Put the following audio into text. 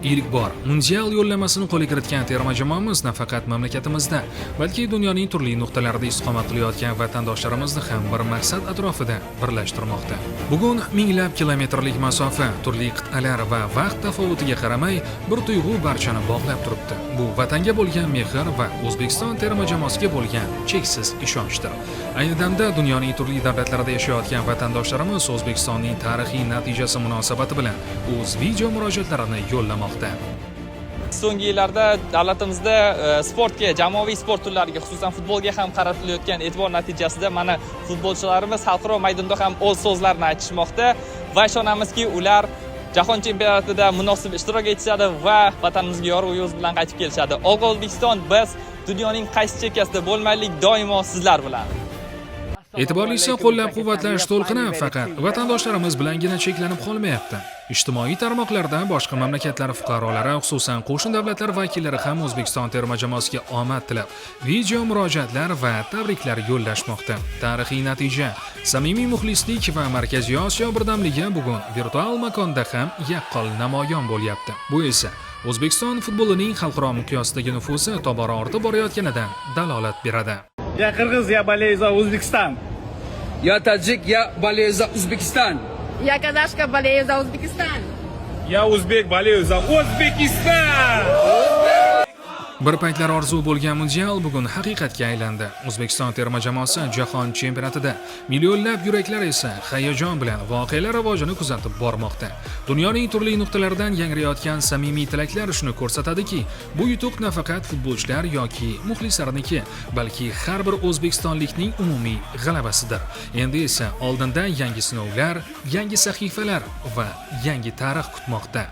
Ilk bor mundial yo'llanmasini qo'lga kiritgan terma jamoamiz nafaqat mamlakatimizda, balki dunyoning turli nuqtalarida istiqomat qilayotgan vatandoshlarimizni ham bir maqsad atrofida birlashtirmoqda. Bugun minglab kilometrlik masofa, turli qit'alar va vaqt tafovutiga qaramay, bir tuyg'u barchani bog'lab turibdi. Bu vatanga bo'lgan mehr va O'zbekiston terma jamoasiga bo'lgan cheksiz ishonchdir. Ayni damda dunyoning turli davlatlarida yashayotgan vatandoshlarimiz O'zbekistonning tarixiy natijasi munosabati bilan o'z video murojaatlarini yo'llamoqda. So'nggi yillarda davlatimizda sportga, jamoaviy sport turlariga, xususan, futbolga ham qaratilayotgan e'tibor natijasida mana futbolchilarimiz xalqaro maydonda ham o'z so'zlarini aytishmoqda va ishonamizki, ular jahon chempionatida munosib ishtirok etishadi va vatanimizga yorug' yuz bilan qaytib kelishadi. Olg'a, O'zbekiston! Biz dunyoning qaysi chekkasida bo'lmaylik, doimo sizlar bilan. E'tiborlisi, qo'llab-quvvatlash to'lqini faqat vatandoshlarimiz bilangina cheklanib qolmayapti. Ijtimoiy tarmoqlarda boshqa mamlakatlar fuqarolari, xususan, qo'shni davlatlar vakillari ham O'zbekiston terma jamoasiga omad tilab, video murojaatlar va tabriklar yo'llashmoqda. Tarixiy natija, samimiy muxlislik va Markaziy Osiyo birdamligi bugun virtual makonda ham yaqqol namoyon bo'lyapti. Bu esa O'zbekiston futbolining xalqaro miqyosdagi nufuzi tobora ortib borayotganidan dalolat beradi. Я кыргыз, я болею за Узбекистан. Я таджик, я болею за Узбекистан. Я казашка, болею за Узбекистан. Я узбек, болею за Узбекистан. Bir paytlar orzu bo'lgan mundial bugun haqiqatga aylandi. O'zbekiston terma jamoasi jahon chempionatida, millionlab yuraklar esa hayajon bilan voqealar rivojini kuzatib bormoqda. Dunyoning turli nuqtalaridan yangrayotgan samimiy tilaklar shuni ko'rsatadiki, bu yutuq nafaqat futbolchilar yoki muxlislarniki, balki har bir o'zbekistonlikning umumiy g'alabasidir. Endi esa oldinda yangi sinovlar, yangi sahifalar va yangi tarix kutmoqda.